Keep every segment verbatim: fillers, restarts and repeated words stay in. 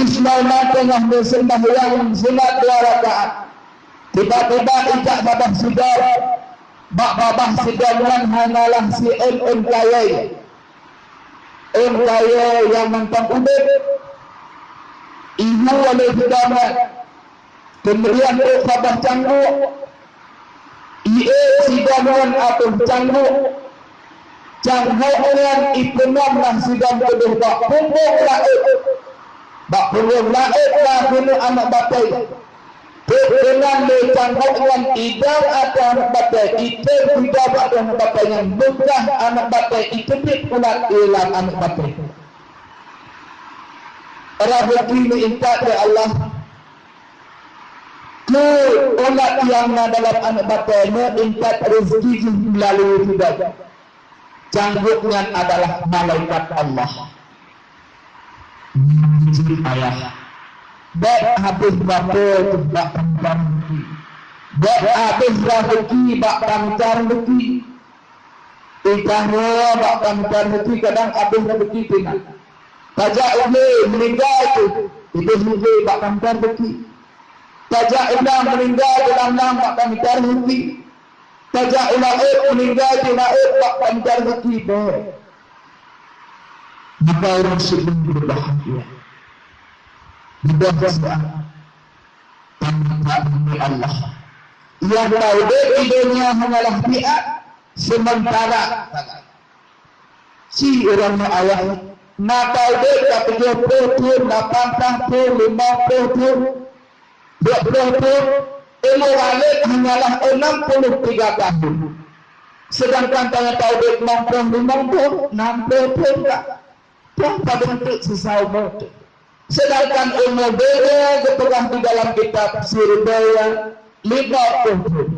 Sulaiman teungoh meuseumbahyang sunat dua rakaat. Tiba-tiba ijak babah sidom. Bak babah sidom nyan hanyalah si ôn-ôn kayèe. Ôn kayèe nyang mantong udeb. Ihu oleh sidom nyan. Keumudian trok babah cangguek, ié sidom ngon ateueh cangguek. Cangguek nyan ipeunam lah sidom keudeh bak punggong laôt. Bak punggong laôt na keuneuk aneuk batèe. Trok keunan lé cangguek nyan idong ateueh aneuk batèe, item sidom ateueh aneuk batèe nyan, beukah aneuk batèe iteubiet ulat i lam aneuk batèe. Rezeki neuintat lé Allah. Keu ulat nyang na dalam aneuk batèe nyoe intat rezeki jih meulalui sidom. Cangguek nyan adalah malaikat Allah. Cit ayah. Bèk habéh batèe bak pantar rezeki. Bèk habéh rezeki bak pantar rezeki. Itanyoe bak pantar rezeki kadang habéh rezeki teuh na. Tajak u glé meuninggai teuh, idéh u glé bak pantar rezeki. Tajak u lam meuninggai teuh lam lam bak pantar rezeki. Tajak u laôt meuninggai teuh laôt bak pantar rezeki bèk. Maka ureueng seuleumah berbahagia. Mudah-mudahan Tanda Allah. Nyang taudeb di donya hanyalah bi'at sementara. Si ureueng nyoe ayah na taudeb ka tujoh ploh thon, lapan ploh thon, limong ploh thon, dua ploh thon, ilmu ghalib hanyalah enam puluh tiga tahun. Sedangkan tanyoe taudeb limong ploh limong thon, enam ploh thon ka. Peue padum teuk sisa umu teuh. Sedangkan umu donya geupeugah di dalam kitab siribèe limong ploh thon.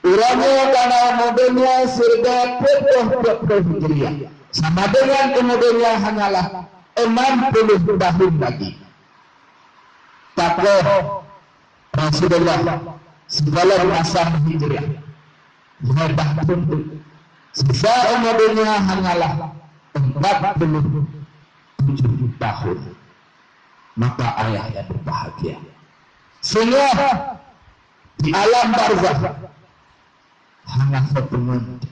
Uroe nyoe ka na umu donya siribèe peuet ploh peuet ploh Hijriah. Sama dengan umu donya hanyalah enam puluh tahun lagi. Takoh Rasulullah sigohlom masa Hijriah. Lhèe bah thon teuk. Sisa umu donya hanyalah empat puluh tujuh tahun. Maka ayah yang berbahagia. Sehingga di alam barzakh hana soe teungeut.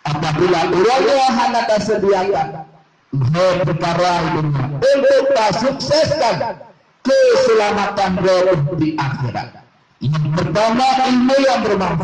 Apabila uroe nyoe hana taseudiakan lhèe peukara di donya untuk tasukseskan keuseulamatan droe di akhirat. Nyang peurtama, ilmu nyang beumanfaat.